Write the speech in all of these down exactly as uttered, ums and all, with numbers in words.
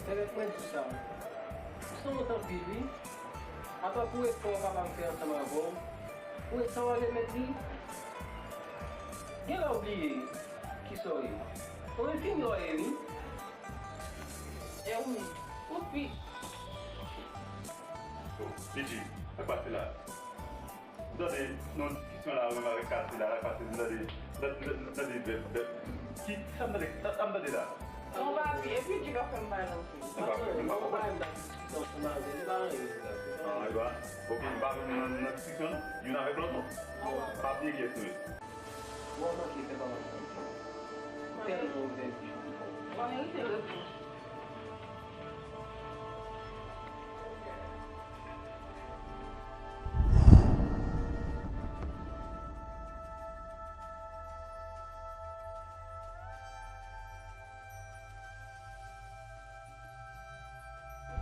Pèmèt mwen di w sa. Ou sanwont anpil, wi. Apa pou efò papa m fè ansanm avè w, pou sa w ale mèt li, gen lè w bliye kisa w ye. Ou enfimyè w ye, wi. E wi, ou pi. Oh, Fidji, sa k pase la? M tande nan diskisyon la, menm avèk Kathy la, la pase, m tande, m tande, m tande, m tande vèb, vèb. Ki, sa m tande, sa, sa m tande la? Non, papi, epi di pa fè m mal non plis. Se pa vre, m pa konprann. Ah, e ba, ok, m pa vin nan, nan diskisyon, non? Youn avèk lòt, non? Pa bliye kiyès nou ye. Ou manke fè pa mal konprann. Ou tèlman ouvè bouch ou. Ou merite repons.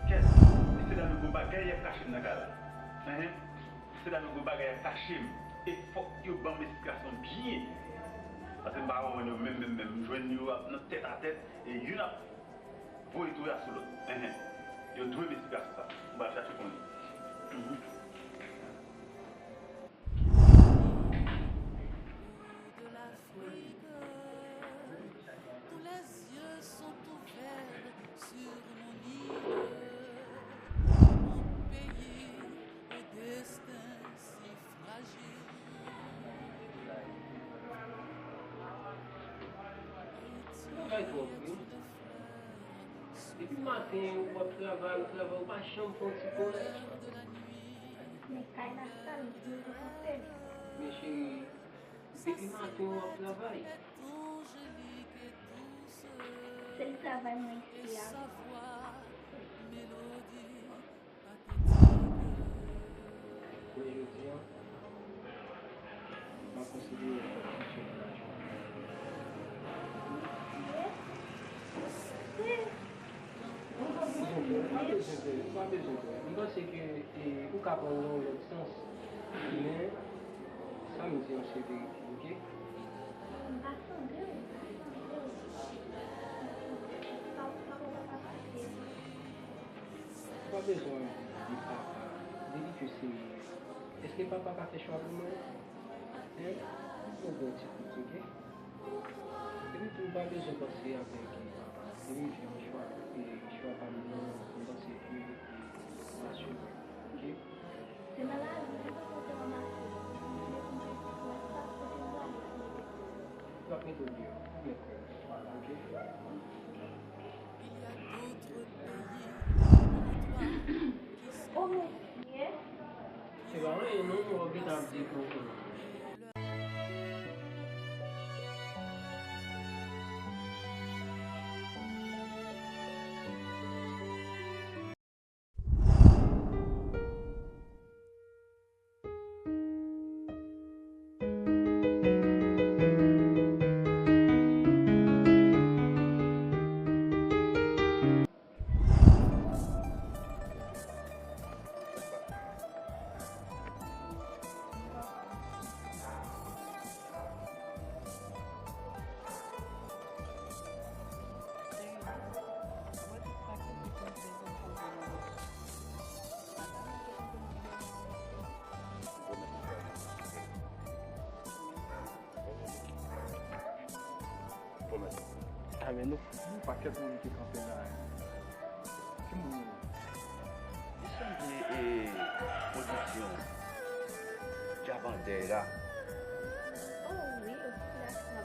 Kèt, mesye dam yo gon bagay y ap kache m nan kay la. Enhen. Mesye dam yo gon bagay y ap kache m. E fòk yo ban m esplikasyon byen. Paske m pa konprann yo menm, menm, menm. M jwenn yo ap nan tèt a tèt. E youn ap voye tou ya sou lòt. Enhen. Yo dwe m esplikasyon sa. M pral chache konnen. Mhm. Travay twòp, wi. Depi maten, w ap travay, w ap travay, ou pa janm fè yon ti poz. Men kay la sal, m te konsantre. Men cheri, depi maten, w ap travay. Se l travay mwen isi a. Kounye jodi a, m ap konsidere w kòm yon sòt lajou. Ou pa bezwen pè, ou pa bezwen pè, ou pa bezwen pè. M panse ke, e, ou ka pran l nan yon lòt sans, men sa m di an se verite, oke? M pa tande w, m pa tande w. Sa, sa w pa ka pase. Ou pa bezwen di papa, di li ke se, èske papa ka fè chwa pou mwen? Hein? Ou bon ti kout, oke? Epi tou, ou pa bezwen panse avèk papa. Se li ki fè yon chwa, e chwa pa m nan, m panse ke l asire, oke? Se nan lavi, se sa w te ranmase. Mwen, mwen, mwen, sa, kote m prale, mwen, mwen. L ap mete w deyò, ou mèt kwè m, oke? Oh, mesye. Se pa anyen non, w ap gentan ap di ke w konnen. A, men nou, nou pakèt moun ki kanpe la. Ki moun yo? Li sanble, e, pwodiksyon Djabandè la. Oh wi, yo soti la.